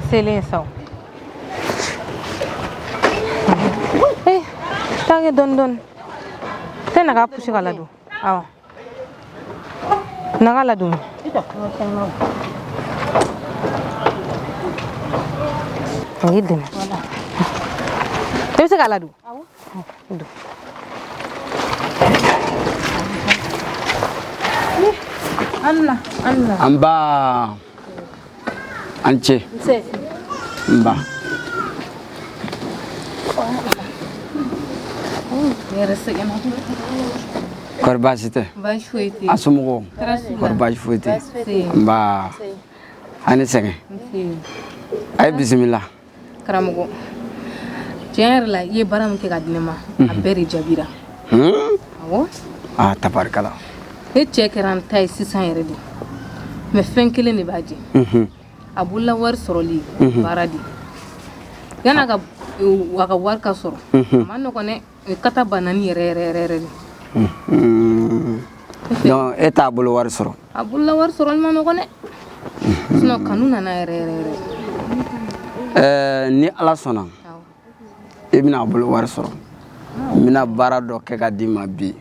Selen sa o. Eh, taa kɛ dɔɔni dɔɔni. Tɛ na k'a pusi ka ladon. Awɔ. Na k'a ladon. O y'i dɛmɛ. I bɛ se k'a ladon? Awɔ. Don. Anna, Anna. Nba a ni ce. Nse. Nba. Ne yɛrɛ sɛgɛnna. Kɔri baasi tɛ? Baasi foyi tɛ A somɔgɔw? Kɔri baasi foyi tɛ? Nba. A ni sɛgɛn. A ye bisimila. Karamɔgɔ, tiɲɛ yɛrɛ la i ye baara min kɛ ka di ne ma, a bɛɛ de jaabira. Awɔ. Aa tabarikala. Ne cɛ kɛra n ta ye sisan yɛrɛ de. Mais fɛn kelen de b'a jɛ. A bolola wari sɔrɔli baara de. Yan'a ka a ka wari ka sɔrɔ. A ma nɔgɔn dɛ. O ye kata banani yɛrɛ yɛrɛ yɛrɛ yɛrɛ de. Donc e t'a bolo wari sɔrɔ. A bolola wari sɔrɔli ma nɔgɔn dɛ. Sinon kanu nana yɛrɛ yɛrɛ yɛrɛ. Ɛɛ ni Ala sɔnna. I bɛna a bolo wari sɔrɔ. N bɛna baara dɔ kɛ ka d'i ma bi.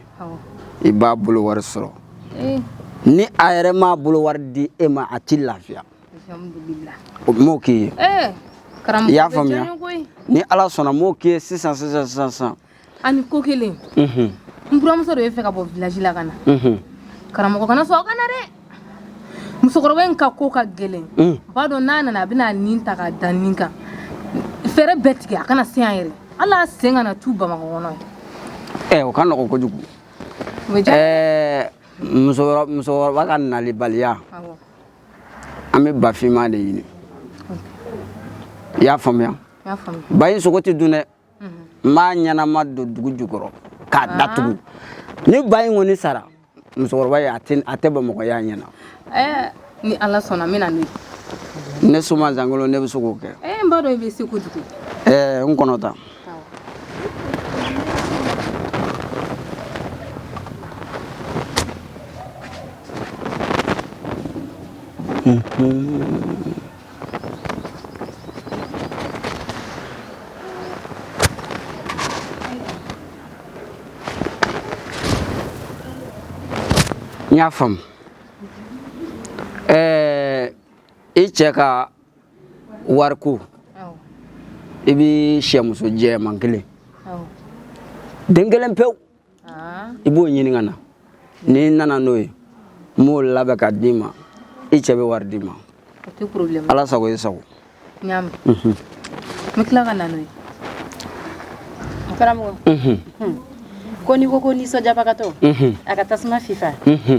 I b'a bolo wari sɔrɔ. Ni a yɛrɛ m'a bolo wari di e ma a t'i lafiya. O m'o k'i ye. I y'a faamuya? Ni Ala sɔnna n b'o k'i ye sisan sisan sisan sisan. Ani ko kelen. N buramuso de bɛ fɛ ka bɔ village la ka na. Karamɔgɔ kana sɔn o ka na dɛ. Musokɔrɔba in ka ko ka gɛlɛn. B'a dɔn n'a nana a bɛna nin ta k'a da nin kan. Fɛɛrɛ bɛɛ tigɛ a kana se yan yɛrɛ. Hali a sen kana tu Bamakɔ kɔnɔ yan. Ɛ o ka nɔgɔn kojugu. Ɛɛ musokɔrɔba ka nalibaliya. An bɛ bafinma de ɲini. I y'a faamuya? Ba in sogo tɛ dun dɛ. N b'a ɲɛnama don dugu jukɔrɔ k'a datugu. Ni ba in kɔni sara musokɔrɔba ye a tɛ Bamakɔ y'a ɲɛna. Ni Ala sɔnna n bɛ na n'o ye. Ne Soma Zangolo ne bɛ se k'o kɛ. N b'a dɔn i bɛ se kojugu. N kɔnɔ ta. N y'a faamu. Ɛɛ i cɛ ka wariko i bɛ sɛmuso jɛman kelen den kelen pewu i b'o ɲini ka na n'i nana n'o ye n b'o labɛn ka d'i ma i cɛ bɛ wari d'i ma Ala sago i sago. N y'a mɛn. N bɛ tila ka na n'o ye. Karamɔgɔ. Ko n'i ko ko nisɔndiyabagatɔ a ka tasuma fifa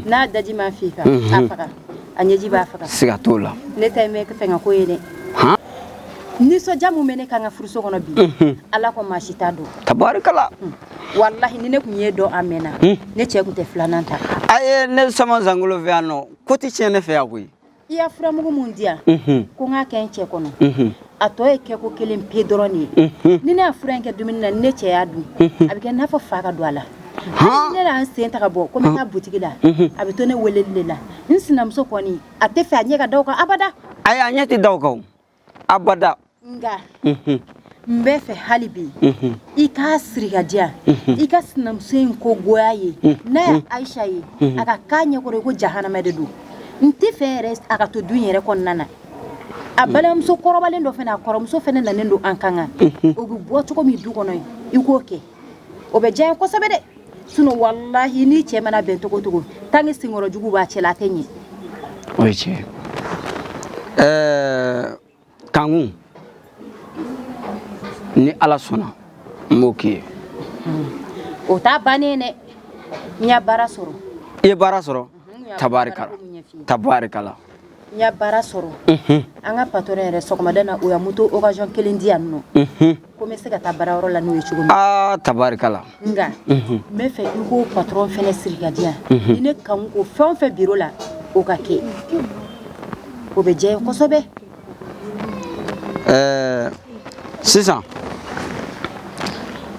n'a daji ma fifa a faga a ɲɛji b'a faga. Siga t'o la. Ne ta ye fɛngɛ ko ye dɛ. Nisɔndiya mun bɛ ne kan ka furuso kɔnɔ bi Ala ko maa si t'a dɔn. Tabarikala. Walahi ni ne tun ye dɔn a mɛnna ne cɛ tun tɛ filanan ta. A ye ne Sama Zangolo fɛ yan nɔ ko tɛ tiɲɛ ne fɛ yan koyi. I y'a furamugu mun di yan ko n k'a kɛ n cɛ kɔnɔ a tɔ ye kɛko kelen pe dɔrɔn de ye ni ne y'a fura in kɛ dumuni na ni ne cɛ y'a dun a bɛ kɛ n'a fɔ fa ka don a la. Hali ni ne y'an sen ta ka bɔ ko n bɛ taa butigi la a bɛ to ne weleli de la n sinamuso kɔni a tɛ fɛ a ɲɛ ka da o kan abada. Ayi a ɲɛ tɛ da o kan o abada. Nka n bɛ fɛ hali bi i k'a siri ka di yan i ka sinamuso in ko goya ye n'a ye Ayisa ye a ka k'a ɲɛkɔrɔ ko jahanama de don n tɛ fɛ yɛrɛ a ka to du in yɛrɛ kɔnɔna na a balimamuso kɔrɔbalen dɔ fana a kɔrɔmuso fana nanen don an kan kan o bɛ bɔ cogo min du kɔnɔ yen i k'o kɛ o bɛ diya n ye kosɛbɛ dɛ sinon walahi ni cɛ mana bɛn cogo o cogo tant que senkɔrɔ jugu b'a cɛ la a tɛ ɲɛ. O ye tiɲɛ ye. Ɛɛ Kanku ni Ala sɔnna n b'o k'i ye. O t'a bannen dɛ n ya baara sɔrɔ. I ye baara sɔrɔ? Tabarikala tabarikala. N ya baara sɔrɔ. An ka patron yɛrɛ sɔgɔmada na o ya moto occasion kelen di yan nɔ. Ko n bɛ se ka taa baarayɔrɔ la n'o ye cogo min. Aa tabarikala. Nka n bɛ fɛ i k'o patron fɛnɛ siri ka di yan. Ni ne Kanku ko fɛn o fɛn biro la o ka kɛ. O bɛ diya n ye kosɛbɛ. Ɛɛ sisan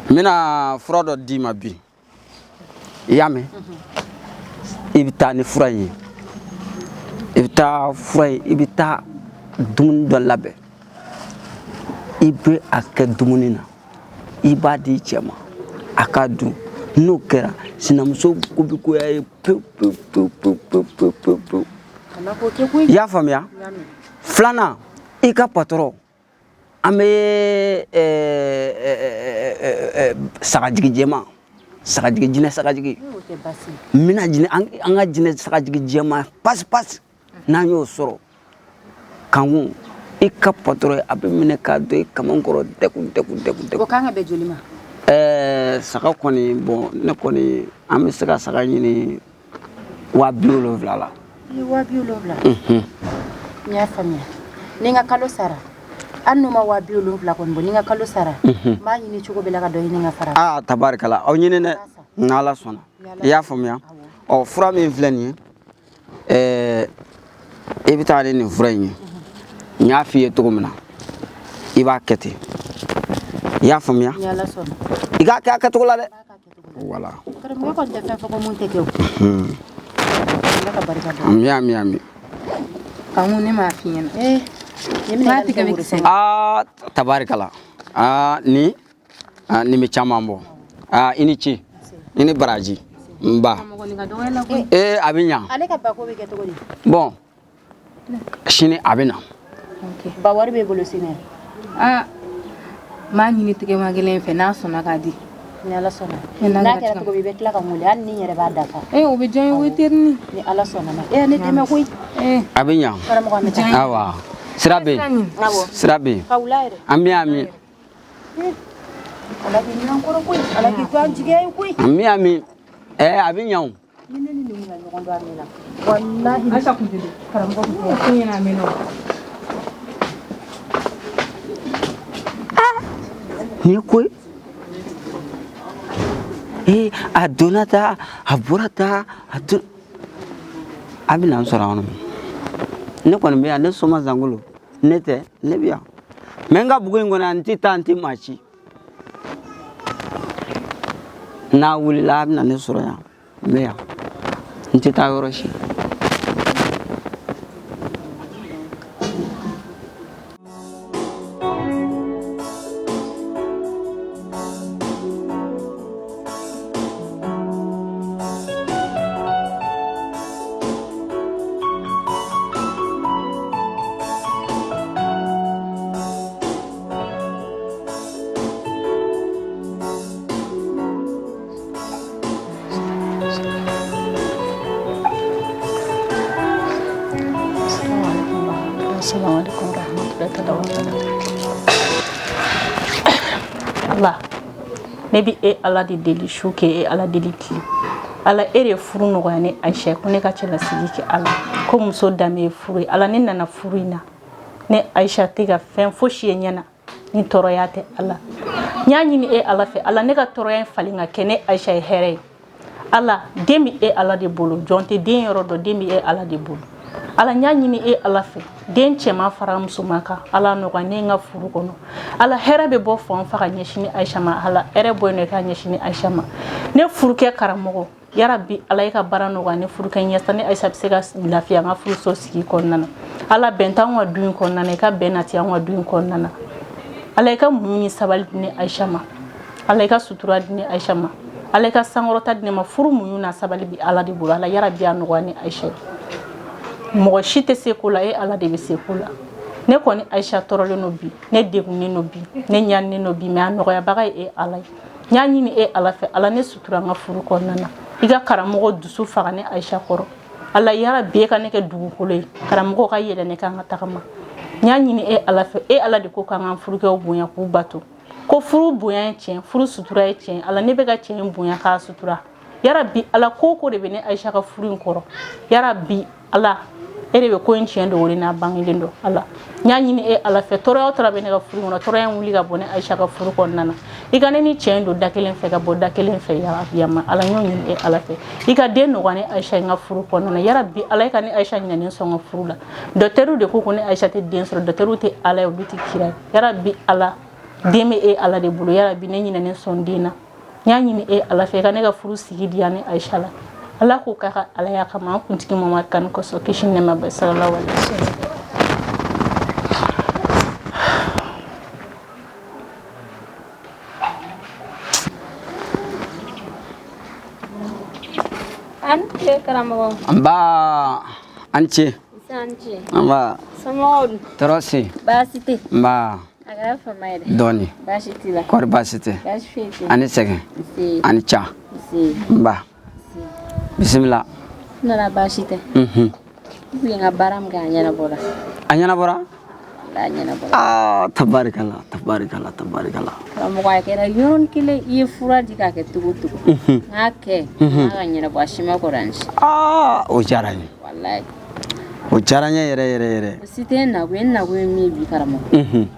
n bɛna fura dɔ d'i ma bi i y'a mɛn i bɛ taa ni fura in ye i bɛ taa fura in i bɛ taa dumuni dɔ labɛn I bɛ a kɛ dumuni na, i b'a di i cɛ ma a k'a dun. N'o kɛra, sinamuso ko bɛ goya ye pewu pewu pewu pewu pewu pewu pewu pewu. I y'a faamuya? Filanan, i ka patɔrɔn, an bɛ sagajigi jɛman, sagajigi jinɛ sagajigi, n bɛna jinɛ, an ka jinɛ sagajigi jɛman pasi pasi, n'an y'o sɔrɔ kankun, i ka patɔrɔn a bɛ minɛ k'a don i kaman kɔrɔ dɛkun dɛkun dɛkun dɛkun. O kan ka bɛn joli ma? Saga kɔni, bon, ne kɔni, an bɛ se ka saga ɲini 70,000 la. I ye 70,000? N y'a faamuya. Ni n ka kalo sara, hali n'u ma 70,000 kɔni bɔ, ni n ka kalo sara, n b'a ɲini cogo bɛɛ la ka dɔ ɲini ka fara. Aa, tabarikala, aw ɲini dɛ, n'Ala sɔnna. I y'a faamuya? Ɔ, fura min filɛ nin ye, i bɛ taa ni nin fura in ye. N y'a f'i ye cogo min na, i b'a kɛ ten. I y'a faamuya? I k'a kɛ a kɛcogo la dɛ. Voilà. Karamɔgɔ kɔni tɛ fɛn fɔ ko mun tɛ kɛ o. Ala ka barika don. Ami ami ami. Kanku, ne m'a f'i ɲɛna. N'a tigɛ bɛ kisɛ. Aa, tabarikala. Aa, ni nin bɛ caman bɔ. Aa, i ni ce. I ni baraji. N ba. Ee, a bɛ ɲa. Ale ka bako bɛ kɛ cogo di? Bon, sini a bɛ na. Ba wari b'e bolo sini? Aa, n b'a ɲini tigɛma kelen fɛ, n'a sɔnna k'a di. Ni Ala sɔnna. N'a kɛra cogo min, i bɛ tila ka n wele, hali ni n yɛrɛ b'a dafa. Ee, o bɛ diya n ye, o ye terinin. Ni Ala sɔnna ma. Ee, ne dɛmɛ koyi. A bɛ ɲa. Karamɔgɔ, an bɛ taa. Awa, sira bɛ yen. Sira bɛ yen. Ka wula yɛrɛ. Ami ami. Ala k'i ɲuman kɔrɔ koyi. Ala k'i to an jigiya ye koyi. Ami ami. A bɛ ɲa o. Ni ne ni nin ka ɲɔgɔn dɔn a mɛnna. Walahi. Ayisa kun tɛ don. Karamɔgɔ kun tɛ. Ko ɲɛna a mɛnna o. Nin ye ko ye. Ee, a donna ta, a bɔra ta, a don. A bɛ na n sɔrɔ yan nɔ. Ne kɔni bɛ yan, ne soma Zangolo. Ne tɛ, ne bɛ yan. Mais n ka bugu in kɔnɔ yan, n tɛ taa, n tɛ maa ci. N'a wulila, a bɛ na ne sɔrɔ yan. N bɛ yan. N tɛ taa yɔrɔ si. Allah, ne bi e Ala de deli su kɛ, e Ala deli tile. Ala, e de furu nɔgɔya ne Ayisa, ko ne ka cɛlasigi kɛ. Ala, ko muso danbe ye furu ye. Ala, ne nana furu in na, ne Ayisa tɛ ka fɛn fosi ye ɲɛ na ni tɔɔrɔya tɛ. Ala, n y'a ɲini e Ala fɛ, Ala, ne ka tɔɔrɔya in falen ka kɛ ne Ayisa ye hɛrɛ ye. Ala, den bɛ e Ala de bolo, jɔn tɛ den yɔrɔ dɔn, den bɛ e Ala de bolo. Ala, n y'a ɲini e Ala fɛ, den cɛman fara musoman kan, Ala nɔgɔya ne n ka furu kɔnɔ. Ala, hɛrɛ bɛ bɔ fan fɛ ka ɲɛsin ni Ayisa ma. Ala, hɛrɛ bɔ yen nɔ i ka ɲɛsin ni Ayisa ma. Ne furukɛ karamɔgɔ, yarabi Ala e ka baara nɔgɔya ne furukɛ ɲɛ, ne Ayisa bɛ se ka lafiya n ka furuso sigi kɔnɔna na. Ala, bɛn t'anw ka du in kɔnɔna na, i ka bɛn nati anw ka du in kɔnɔna na. Ala, i ka muɲu ni sabali di ne Ayisa ma. Ala, i ka sutura di ne Ayisa ma. Ala, i ka sankɔrɔta di ne ma. Furu muɲu n'a sabali bi Ala de bolo. Ala, yarabi a nɔgɔya ne Ayisa ye. Mɔgɔ si tɛ se ko la, e Ala de bɛ se ko la. Ne kɔni Ayisa tɔɔrɔlen don bi, ne degunnen don bi, ne ɲaninen don bi, mais a nɔgɔyabaga ye e Ala ye. N y'a ɲini e Ala fɛ, Ala, ne sutura n ka furu kɔnɔna na. I ka karamɔgɔ dusu faga ne Ayisa kɔrɔ. Ala, yarabi e ka ne kɛ dugukolo ye, karamɔgɔ ka yɛlɛ ne kan ka tagama. N y'a ɲini e Ala fɛ, e Ala de ko k'an k'an furukɛw bonya k'u bato. Ko furu bonya ye tiɲɛ, furu sutura ye tiɲɛ. Ala, ne bɛ ka cɛ in bonya k'a sutura. Yarabi Ala, ko ko de bɛ ne Ayisa ka furu in kɔrɔ. Yarabi Ala, e de bɛ ko in tiɲɛ dogolen n'a bangelen dɔn. Ala, n y'a ɲini e Ala fɛ, tɔɔrɔya o tɔɔrɔ bɛ ne ka furu kɔnɔ, tɔɔrɔya in wuli ka bɔ ne Ayisa ka furu kɔnɔna na. I ka ne ni cɛ in don da kelen fɛ ka bɔ da kelen fɛ, yarabi ama. Ala, n y'o ɲini e Ala fɛ, i ka den nɔgɔya ne Ayisa n ka furu kɔnɔna na. Yarabi Ala, e ka ne Ayisa ɲinɛnen sɔn n ka furu la. Dɔkitɛriw de ko ko ne Ayisa tɛ den sɔrɔ, dɔkitɛriw tɛ Ala ye, olu tɛ kira ye. Yarabi Ala, den bɛ e Ala de bolo. Yarabi ne ɲinɛnen sɔn den na. N y'a ɲini e Ala fɛ, i ka ne ka furu sigi diya ne Ayisa la. Ala k'o k'a ka Alaya kama, an kuntigi Mamadu kanu kosɔn, kisi ni nɛɛma bɛ sallallahu alaihi wasallam. An tile karamɔgɔ. Nba, an ce. An ce. Nba. Somɔgɔw dun? Tɔɔrɔ si. Baasi tɛ. Nba. A kɛra fama ye dɛ. Dɔɔni. Baasi t'i la. Kɔri baasi tɛ. Baasi foyi tɛ. Ani sɛgɛn. Nse. Ani ca. Nse. Nba. Bisimila. N nana baasi tɛ. Unhun. N tun ye n ka baara min kɛ a ɲɛnabɔra. A ɲɛnabɔra? A ɲɛnabɔra. Aa tabarikala tabarikala tabarikala. Karamɔgɔ a kɛra yɔrɔnin kelen i ye fura di k'a kɛ cogo o cogo. Unhun. N k'a kɛ. N k'a ka ɲɛnabɔ a si ma kɔrɔ an si. Aa o diyara n ye. Walayi. O diyara n ye yɛrɛ yɛrɛ yɛrɛ. O si tɛ n nakun ye n nakun ye min ye bi karamɔgɔ. Unhun.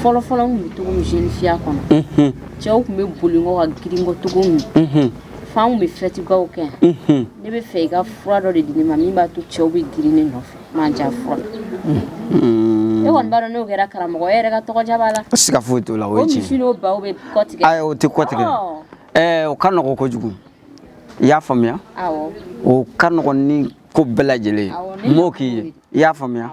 Fɔlɔ fɔlɔ n tun bɛ cogo min jeune fille kɔnɔ. Unhun. Cɛw tun bɛ boli n kɔ ka girin n kɔ cogo min. Unhun. F'an tun bɛ fɛtibaw kɛ yan. Unhun. Ne bɛ fɛ i ka fura dɔ de di ne ma min b'a to cɛw bɛ girin ne nɔfɛ manja fura. E kɔni b'a dɔn n'o kɛra karamɔgɔ e yɛrɛ ka tɔgɔja b'a la. Siga foyi t'o la o ye tiɲɛ. O misi n'o baw bɛ kɔ tigɛ. Ayi o tɛ kɔ tigɛ. Ɛɛ o ka nɔgɔn kojugu. I y'a faamuya? Awɔ. O ka nɔgɔn ni ko bɛɛ lajɛlen ye. Awɔ, N m'o k'i ye. I y'a faamuya?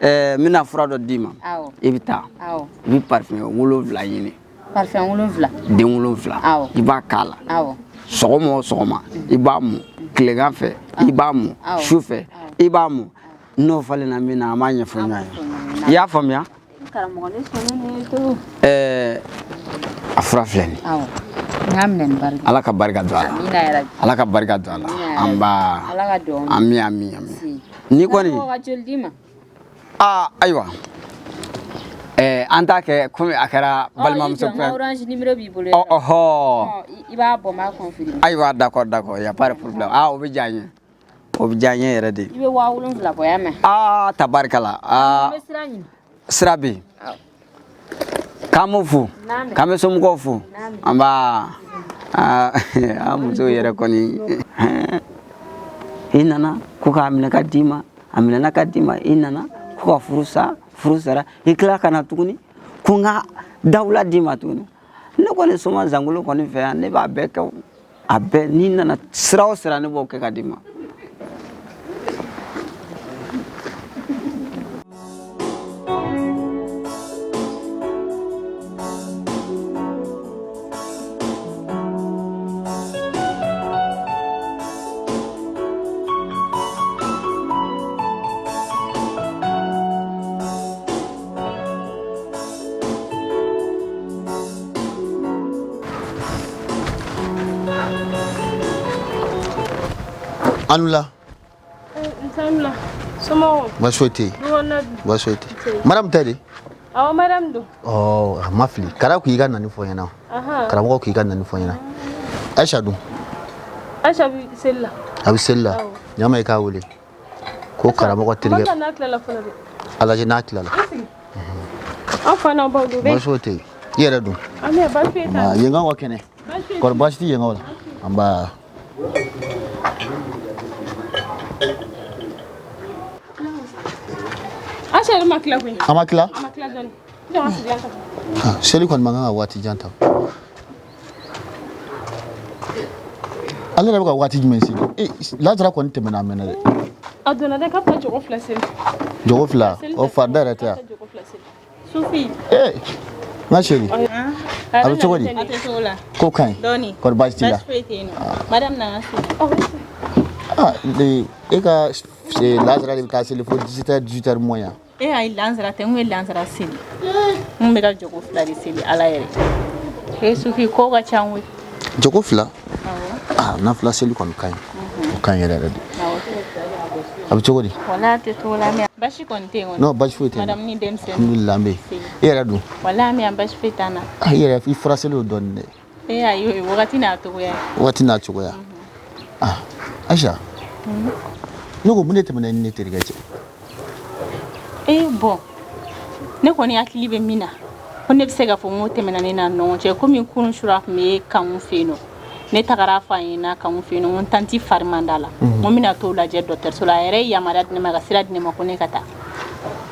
Ɛɛ n bɛna fura dɔ d'i ma. Awɔ. I bɛ taa. Awɔ. I bɛ parfum 7 ɲini. Parfum 7. Den 7. Awɔ. I b'a k'a la. Awɔ. Sɔgɔma o sɔgɔma i b'a mun, tilegan fɛ i b'a mun, su fɛ i b'a mun. N'o falenna min na an b'a ɲɛfɔ ɲɔgɔn ye. I y'a faamuya? Karamɔgɔ ne sɔnnen ne to. Ɛɛ a fura filɛ nin ye. Awɔ. N y'a minɛ ni barika. Ala ka barika don a la. Amina yarabi. Ala ka barika don a la. Amina yarabi. An ba. Ala ka duwawu minɛ. Ami ami ami. Ni kɔni. Karamɔgɔ ka joli d'i ma. Aa ayiwa. Ɛɛ an t'a kɛ komi a kɛra balimamuso Ɔ i jɔ n ka orange numéro b'i bolo. Ɔ ɔhɔ. Ɔ i b'a bɔ n b'a confirmer. Ayiwa d'accord d'accord y a pas de problème. Aa o bɛ diya n ye. O bɛ diya n ye yɛrɛ de. I bɛ 7000 bɔ y'a mɛn. Aa tabarikala. Aa N bɛ sira ɲini. sira bɛ yen. K'an b'u fo. K'an bɛ somɔgɔw fo. An b'a aa an musow yɛrɛ kɔni. I nana ko k'a minɛ ka d'i ma, a minɛna ka d'i ma, i nana ko ka furu sa, furu sara, i tila ka na tuguni ko n ka dawula d'i ma tuguni. Ne kɔni soma Zangolo kɔni fɛ yan, ne b'a bɛɛ kɛ o. A bɛɛ n'i nana sira o sira ne b'o kɛ ka d'i ma. Anula. Nsamla. Somɔgɔw. Baasi foyi tɛ yen. Du kɔnɔna dun? Baasi foyi tɛ yen. Madame tɛ de? Awɔ madame don. Ɔ a ma fili. Kara k'i ka nani fɔ n ɲɛna. Karamɔgɔ k'i ka nani fɔ n ɲɛna. Aisha dun? Aisha bɛ seli la. A bɛ seli la. Ɲama i k'a wele. Ko karamɔgɔ terikɛ. Ma n'a tilala fɔlɔ dɛ. A lajɛ n'a tilala. I sigi. An fa n'aw baw don. Baasi foyi tɛ yen. I yɛrɛ dun? An bɛ yan baasi foyi t'an na. Yenkaw ka kɛnɛ. Kɔri baasi tɛ yenkaw la? Nba. Aisha yɛrɛ ma tila koyi. A ma tila? A ma tila dɔɔni. I jɔ n ka sigilan ta. Seli kɔni man kan ka waati jan ta. Ale yɛrɛ bɛ ka waati jumɛn seli? Ee lasara kɔni tɛmɛna a mɛnna dɛ. A donna dɛ k'a bɛ taa jɔgɔ 2 seli. Jɔgɔ 2? O farida yɛrɛ tɛ yan. Sufi. Ee n ka chérie. A bɛ cogo di? A tɛ cogo la. Ko ka ɲi. Dɔɔni. Kɔri baasi t'i la? Baasi foyi tɛ yen nɔ. Madame nana so. Ah e ka lasara de bɛ taa seli fo 17h 18h moins yan. E ayi lansara tɛ n kun ye lansara seli. N kun bɛ ka jɔgo 2 de seli Ala yɛrɛ. E Sufi ko ka ca koyi. Jɔgo 2? Ah nafila seli kɔni ka ɲi. O ka ɲi yɛrɛ yɛrɛ de. A bɛ cogo di? Walahi a tɛ cogo la mais baasi kɔni tɛ yen kɔni. Non baasi foyi tɛ yen. Madame ni denmisɛnnin. Alhamdulilayi an bɛ yen. E yɛrɛ dun? Walahi an bɛ yan baasi foyi t'an na. Ah i yɛrɛ i furaselen don dɔɔni dɛ. E ayi o ye wagati n'a cogoya ye. Wagati n'a cogoya. Ah Aisha. Ne ko mun de tɛmɛna i ni ne terikɛ cɛ? Eh bon ne kɔni hakili bɛ min na ko ne bɛ se k'a fɔ n ko tɛmɛna ne n'a ɲɔgɔn cɛ komi kunun sura a tun bɛ Kanku fɛ yen nɔ ne tagara fɔ a ɲɛna Kanku fɛ yen nɔ n ko n tanti fari man d'a la n ko n bɛna t'o lajɛ dɔgɔtɔrɔso la a yɛrɛ ye yamaruya di ne ma ka sira di ne ma ko ne ka taa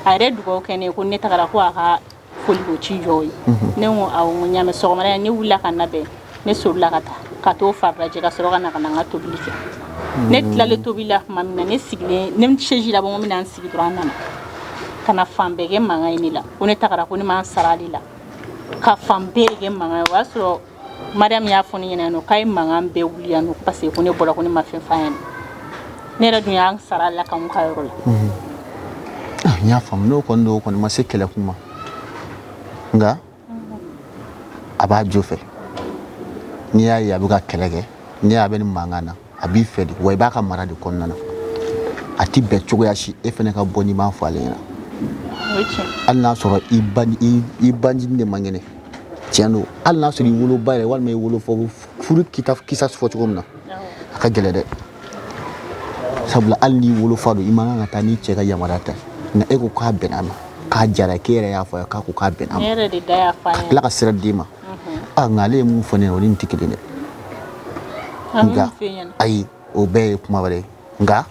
a yɛrɛ dugawu kɛ ne ye ko ne tagara ko a ka foli ko ci jɔ ye ne ko awɔ n ko n y'a mɛn sɔgɔmada in ne wulila ka n labɛn ne solila ka taa ka t'o fari lajɛ ka sɔrɔ ka na ka na n ka tobili kɛ ne tilalen tobili la tuma min na ne sigilen ne chaise labɔ n ko n bɛna n sigi dɔrɔn an nana ka na fan bɛɛ kɛ mankan ye ne la ko ne tagara ko ne ma n sara ale la ka fan bɛɛ de kɛ mankan ye o y'a sɔrɔ Mariam y'a fɔ ne ɲɛna nɔ k'a ye mankan bɛɛ wuli yan nɔ parce que ko ne bɔra ko ne ma fɛn f'a ɲɛna. Ne yɛrɛ dun y'an sara la Kanku ka yɔrɔ la. N y'a faamu, n'o kɔni don, o kɔni ma se kɛlɛkun ma, nka a b'a jo fɛ. N'i y'a ye a bɛ ka kɛlɛ kɛ, n'i y'a ye a bɛ nin mankan na, a b'i fɛ de, wa i b'a ka mara de kɔnɔna na. A ti bɛn cogoya si e fana ka bɔ n'i m'a fɔ ale ɲɛna. Hali n'a sɔrɔ i ba i banjini de man kɛnɛ, tiɲɛ don, hali n'a sɔrɔ i woloba yɛrɛ walima i wolofa furu kita kisa fɔ cogo min na, a ka gɛlɛn dɛ, sabula hali n'i wolofa don, i man kan ka taa n'i cɛ ka yamaruya tɛ. Nka e ko k'a bɛnna a ma, k'a jara, k'e yɛrɛ y'a fɔ a ye k'a ko k'a bɛnna a ma. Ne yɛrɛ de da y'a fɔ a ɲɛna. Tila ka sira d'i ma. Ah, nka ale ye mun fɔ ne ɲɛna, o ni nin tɛ kelen dɛ. Nka ayi, o bɛɛ ye kuma wɛrɛ ye. Nka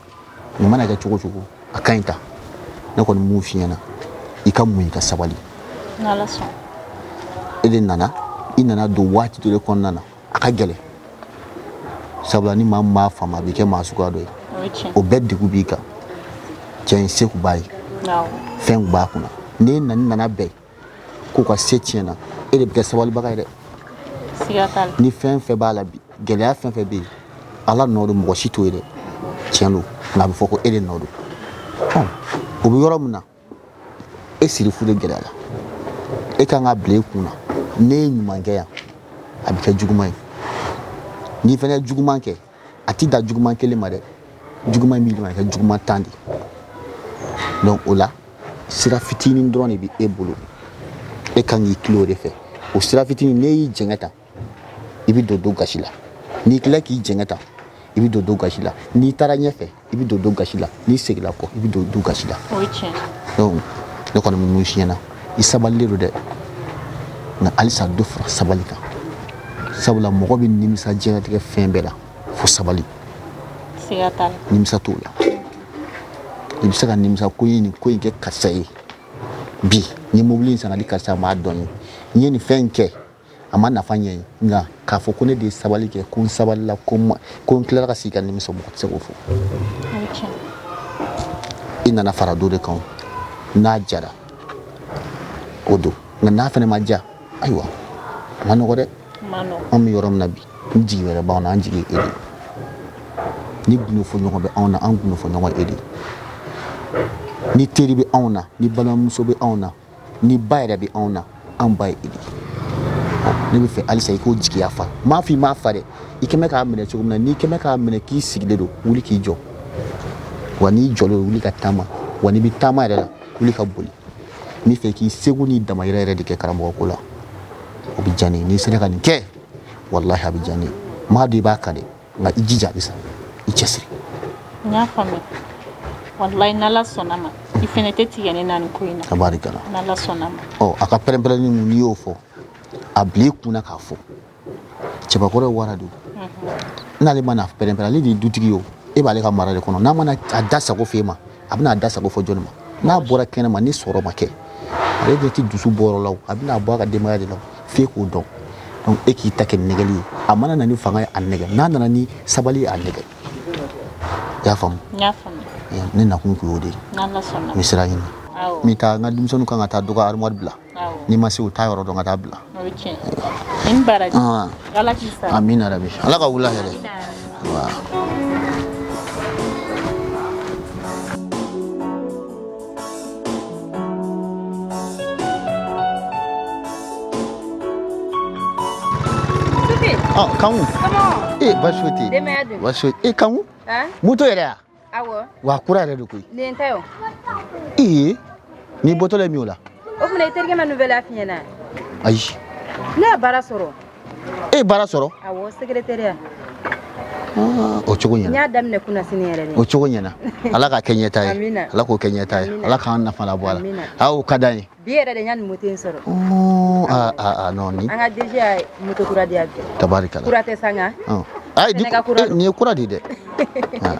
nin mana kɛ cogo o cogo, a ka ɲi ta. Ne kɔni mun f'i ɲɛna, i ka muɲu, i ka sabali. E de nana, i nana don waati dɔ de kɔnɔna na, a ka gɛlɛn, sabula ni maa min m'a faamu, a b'i kɛ maa suguya dɔ ye. O bɛɛ degun b'i kan. Cɛ in se kun b'a ye, fɛn kun b'a kunna. N'e nana bɛn k'u ka se tiɲɛna, e de bɛ kɛ sabalibaga ye dɛ. Ni fɛn fɛn b'a la bi, gɛlɛya fɛn fɛn bɛ yen, Ala nɔ don, mɔgɔ si t'o ye dɛ. Tiɲɛ don, nka a bɛ fɔ ko e de nɔ don. O bɛ yɔrɔ min na, e sirifu de gɛlɛyara. E kan ka bila i kun na, n'e ye ɲuman kɛ yan, a bɛ kɛ juguman ye. N'i fana ye juguman kɛ, a ti dan juguman kelen ma dɛ, juguman min b'i kɛ juguman 10 de. Donc o la, sira fitinin dɔrɔn de bɛ e bolo, e kan k'i tilen o de fɛ. O sira fitinin, n'e y'i jɛngɛ tan, i bɛ don dɔ gasi la. N'i tila k'i jɛngɛ tan, i bɛ don dɔ gasi la. N'i taara ɲɛfɛ, i bɛ don dɔ gasi la. N'i seginna kɔ, i bɛ don dɔ gasi la. O ye tiɲɛ. Donc ne kɔni bɛ mun f'i ɲɛna, i sabalilen don dɛ, nka halisa dɔ fara sabali kan, sabula mɔgɔ bɛ nimisa diɲɛlatigɛ fɛn bɛɛ la fo sabali. Siga t'a la. Nimisa t'o la. I bɛ se ka nimisa ko n ye nin ko in kɛ karisa ye bi, n ye mobili in san ka di karisa, a m'a dɔn ye, n ye nin fɛn in kɛ, a ma nafa ɲɛ ye. Nka k'a fɔ ko ne de ye sabali kɛ, ko n sabalila, ko n tilara ka sigi ka nimisa, mɔgɔ tɛ se k'o fɔ. I nana fara dɔ de kan, n'a jara o don, nka n'a fana ma ja, ayiwa, a ma nɔgɔ dɛ. An bɛ yɔrɔ min na bi, ni jigi wɛrɛ b'anw na, an jigi ye e de ye. Ni gundo fɔ ɲɔgɔn bɛ anw na, an gundo fɔ ɲɔgɔn e de ye. Ni teri bɛ anw na, ni balimamuso bɛ anw na, ni ba yɛrɛ bɛ anw na, an ba ye e de ye. Ne bɛ fɛ halisa i k'o jigiya fa. N m'a fɔ i m'a fa dɛ, i kɛmɛ k'a minɛ cogo min na, n'i kɛmɛ k'a minɛ k'i sigilen don, wuli k'i jɔ. Wa n'i jɔlen don, wuli ka taama. Wa n'i bɛ taama yɛrɛ la, wuli ka boli. N bɛ fɛ k'i seko n'i damayira yɛrɛ de kɛ karamɔgɔ ko la. O bɛ diya ne ye. N'i sera ka nin kɛ, walahi a bɛ diya ne ye. N m'a dɔn i b'a kan dɛ, nka i jija halisa, i cɛsiri. N y'a faamuya. Walahi, n'Ala sɔnna ma, i fɛnɛ tɛ tigɛ ne na nin ko in na. Tabarikala. N'Ala sɔnna ma. Ɔ, a ka pɛrɛn-pɛrɛnni mun, n'i y'o fɔ, a bila i kunna k'a fɔ cɛbakɔrɔ ye wara de ye. N'ale mana pɛrɛn-pɛrɛn, ale de ye dutigi ye o, e b'ale ka mara de kɔnɔ. N'a mana a da sago f'e ma, a bɛna a da sago fɔ jɔnni ma? N'a bɔra kɛnɛ ma, ni sɔrɔ ma kɛ, ale de tɛ dusu bɔyɔrɔ la o, a bɛna bɔ a ka denbaya de la o, f'e k'o dɔn. Donc e k'i ta kɛ nɛgɛli ye. A mana na ni fanga ye, a nɛgɛ. N'a nana ni sabali ye, a nɛgɛ. I y'a faamu? N y'a faamu. Ne nakun kun y'o de ye. N'Ala sɔnna. N bɛ sira ɲini. Awɔ. N bɛ taa n ka denmisɛnninw kan ka taa dɔ ka armoire bila. Awɔ. N'i ma se, u t'a yɔrɔ dɔn, ka taa bila. O ye tiɲɛ ye. I ni baraji. Ala k'i sara. Amina rabi. Ala ka wula hɛrɛ. Wa. Ɔ, Kanku. E, baasi foyi tɛ yen. Denbaya dun? Baasi foyi. E, Kanku. Moto yɛrɛ ya? Awɔ. Wa kura yɛrɛ de koyi. Nin ye n ta ye o. Ee, n'i bɔtɔ la ye min o la? O tuma i terikɛ ma nouvelle f'i ɲɛna? Ayi. Ne ye baara sɔrɔ. E ye baara sɔrɔ? Awɔ, secrétariat. O cogo ɲɛna. N y'a daminɛ kunnasini yɛrɛ de. O cogo ɲɛna. Ala k'a kɛ ɲɛta ye. Amina. Ala k'o kɛ ɲɛta ye. Ala k'an nafa labɔ a la. Amina. Aa, o ka d'an ye. Bi yɛrɛ de n y'a nin moto in sɔrɔ. Aa aa, non ni. An ka DG y'a moto kura di yan bi. Tabarikala. Kura tɛ sa nka. Ayi, Fɛnɛ ka kura don. nin ye kura de ye dɛ.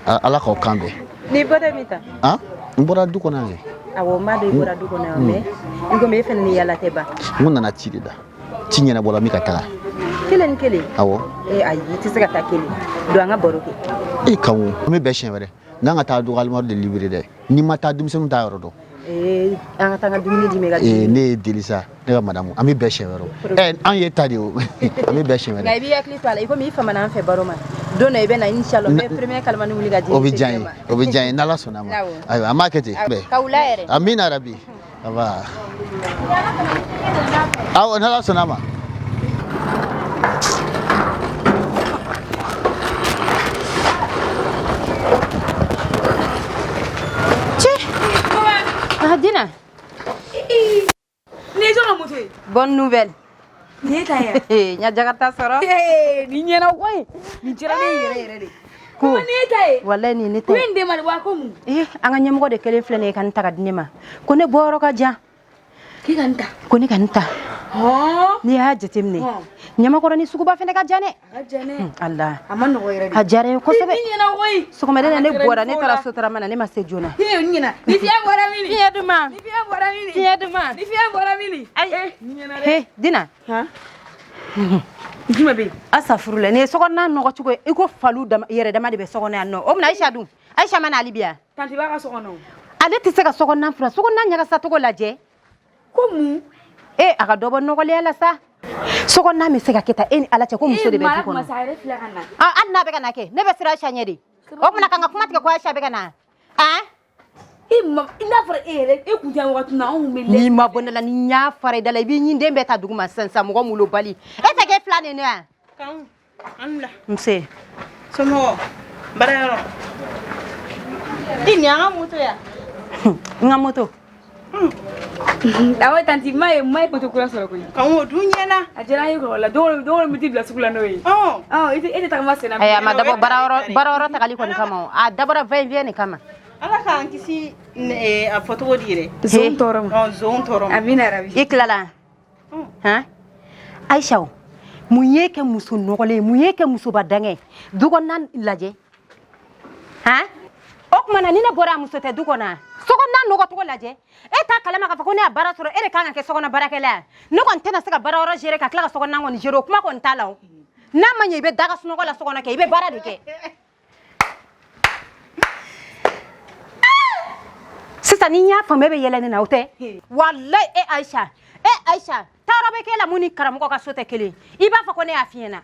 Ala k'aw kan bɛn. N'i bɔra min ta? Han? N bɔra du kɔnɔ yan kɛ. Awɔ, n b'a dɔn i bɔra du kɔnɔ yan, mais i komi e fɛnɛ ni yala tɛ ban. N ko nana ci de la. Ci ɲɛnabɔla, min ka taga. Kelen ni kelen? Awɔ. Ee ayi, i tɛ se ka taa kelen. Don, an ka baro kɛ. E Kanku, an bɛ bɛn siɲɛ wɛrɛ. N kan ka taa dɔgɔyalima de libéré dɛ. N'i ma taa, denmisɛnninw t'a yɔrɔ dɔn. Ee, an ka taa n ka dumuni d'i ma i ka Ee, dumuni. Ne ye deli sa, ne ka madamu, an bɛ bɛn siɲɛ wɛrɛ. Ɛ, an ye ta de o, an bɛ bɛn siɲɛ Nka wɛrɛ. i b'i hakili to a la, i komi i famana an fɛ baro ma. Don dɔ i bɛ na, inshallah, n bɛ premier kalamani wuli ka di. O bɛ diya n ye, o bɛ diya n ye, n'Ala sɔnna a ma. Awɔ. Ayiwa, an b'a kɛ ten. Bɛn. Ka wula yɛrɛ. Amina rabi. Aba. Awɔ, n'Ala sɔnna a ma. Cɛ! Ah, Dina. Nin ye jɔn ka moto ye? Bonne nouvelle. Nin ye ta ye? N ya Jakarta sɔrɔ. Nin ɲɛna koyi. Nin diyara ne ye yɛrɛ yɛrɛ de. Ko. Nin ye ta ye? Walayi, nin ye ne ta U ye. ye nin d'e ma de wa ko mun? Eh, an ka ɲɛmɔgɔ de kelen filɛ nin ye ka nin ta ka di ne ma. Ko ne bɔyɔrɔ ka jan. K'i ka nin ta? Ko ne ka nin ta. Hɔn. N'i y'a jateminɛ. Ɲamakɔrɔ ni suguba fɛnɛ ka jan dɛ. A ka jan dɛ. Ala. A ma nɔgɔ yɛrɛ de. A diyara n ye kosɛbɛ. Nin ɲɛna koyi. Sɔgɔmada in na ne A ka bɔra, ne fo taara la. Sotarama na, ne ma se joona. Ee, nin ɲɛna. Ni fiɲɛ bɔra min? Fiɲɛ duman. Ni fiɲɛ bɔra min? Fiɲɛ duman. Ni fiɲɛ bɔra min? Ayi. Nin ɲɛna dɛ. He, Dina. Han? Jumɛn bɛ yen? Asafurula, nin ye sokɔnɔna nɔgɔ cogo ye i ko faliw dama yɛrɛ dama de bɛ so kɔnɔ yan nɔ. O munna Ayisa dun? Ayisa ma na hali bi yan? Tanti b'a ka so kɔnɔ. Ale tɛ se ka sokɔnɔna furan, sokɔnɔna ɲagasa cogo lajɛ. Ko mun? E, a ka dɔ bɔ nɔgɔlenya la sa. Sokɔnɔna bɛ se ka kɛ tan, e ni Ala cɛ, ko muso de bɛ du kɔnɔ. Masa yɛrɛ filɛ ka na. Ah, hali n'a bɛ ka na kɛ, ne bɛ siran Ayisa ɲɛ de. O munna ka n ka kuma tigɛ ko Ayisa bɛ ka na? Han? E ma, i n'a fɔra e yɛrɛ, e kun tɛ yan wagati min na, anw kun bɛ lɛ. N'i ma bɔ ne la, ni n y'a fara i da la, i b'i ɲin den bɛɛ ta dugu ma sisan sisan, mɔgɔ molobali. E tɛ kɛ fila de ne yan. Kanku, an wula. Nse. Somɔgɔw, baarayɔrɔ. I nin y'an ka moto ya? N ka moto. Awɔ tanti, ma ye ma ye moto kura sɔrɔ koyi. Kanku, o dun ɲɛna. A diyara an ye kɔrɔ la, don o don bɛ t'i bila sugu la n'o ye. Ɔn. E tɛ tagama sen na. Ayi, a ma dabɔ baarayɔrɔ tagali kɔni kama o. A dabɔra va et vient de kama. Ala k'an kisi a fɔ cogo di yɛrɛ? Zon tɔɔrɔ ma. Ɔn, zon tɔɔrɔ ma. Amina rabi. I tilala? Han? Ayisa o, mun ye kɛ muso nɔgɔlen ye? Mun ye kɛ musoba dangɛ ye? Du kɔnɔna lajɛ. Han? O tuma na ni ne bɔra a muso tɛ du kɔnɔ, sokɔnɔna nɔgɔ cogo lajɛ. E t'a kalama k'a fɔ ko ne y'a baara sɔrɔ, e de kan ka kɛ sokɔnɔ baarakɛla ye. Ne kɔni tɛna se ka baara yɔrɔ gérer ka tila ka sokɔnɔna kɔni gérer, o kuma kɔni t'a la o. N'a ma ɲɛ i bɛ da ka sunɔgɔ la sokɔnɔ kɛ, i bɛ baara de kɛ. Sisan ni n y'a faamu, e bɛ yɛlɛ ne na o tɛ? Walayi, e Ayisa, e Ayisa, taayɔrɔ bɛ k'e la mun ni karamɔgɔ ka so tɛ kelen ye. I b'a fɔ ko ne y'a f'i ɲɛna.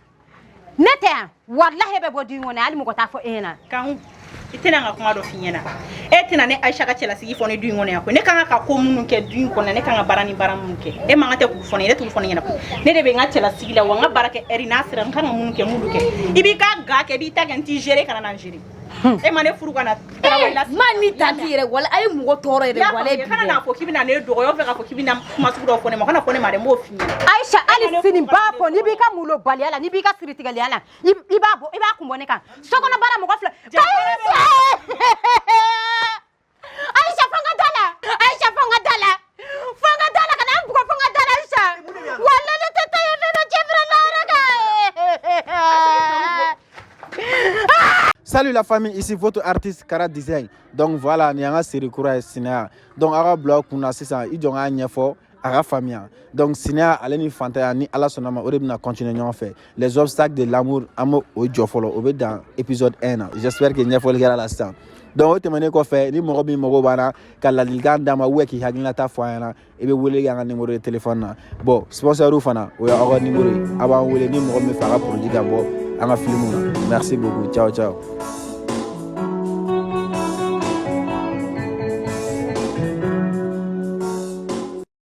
Ne tɛ yan, walahi e bɛ bɔ du in kɔnɔ, hali mɔgɔ t'a fɔ e ɲɛna. Kanku, i tɛna n ka kuma dɔ f'i ɲɛna. E tɛna ne Ayisa ka cɛlasigi fɔ ne du in kɔnɔ yan koyi. Ne kan ka ko minnu kɛ du in kɔnɔ, ne kan ka baara ni baara minnu kɛ, e man kan tɛ k'u fɔ ne ye, ne t'olu fɔ ne ɲɛna koyi. Ne de bɛ n ka cɛlasigi la wa, n ka baara kɛ ɛri n'a sera, n kan ka minnu kɛ, n b'olu kɛ. I b'i ka ga kɛ, i b'i ta kɛ, n t'i gérer, kana na n gérer. E ma ne furu ka na tarawele la. Ma ni tanti yɛrɛ, wala a ye mɔgɔ tɔɔrɔ yɛrɛ, wala I kana n'a fɔ k'i bɛna ne dɔgɔya, fɛ k'a fɔ k'i bɛna kuma sugu dɔ fɔ ne ma, o kana fɔ ne ma dɛ, n b'o f'i ɲɛna. Ayisa, hali sini n b'a fɔ, n'i b'i ka molobaliya la, n'i b'i ka siritigɛliya la, i b'a bɔ, i b'a kun bɔ ne kan. Sokɔnɔ baara mɔgɔ fila. Ayisa, fo n ka da la. Ayisa, fo n ka da la. Fo n ka da la, ka na n bugɔ, fo n ka da la, Ayisa. Walayi ne tɛ taa yen fɛ, cɛ fɛrɛ lahara kan. Salut la famille, ici votre artiste Kara Design. Donc voilà, ni an ka série kura ye Sinaya. Donc aw ka bila aw kunna sisan, i jɔ n k'a ɲɛfɔ a ka faamuya. Donc sinaya ale ni fantanya, ni Ala sɔnna ma, o de bɛna continuer ɲɔgɔn fɛ. Les obstacles de l'amour, an b'o o jɔ fɔlɔ, o bɛ dan épisode 1 na. J'espère que ɲɛfɔli kɛra la sisan. Donc o tɛmɛnen kɔfɛ, ni mɔgɔ min mago b'an na ka ladilikan d'an ma ou k'i hakilinata fɔ an ɲɛna, i bɛ wele kɛ an ka numéro de téléphone na. Bon, sponsor fana, o y'aw ka numéro ye. A b'an wele ni mɔgɔ min fɛ a ka produit ka bɔ an ka film na. Merci beaucoup. Ciao ciao.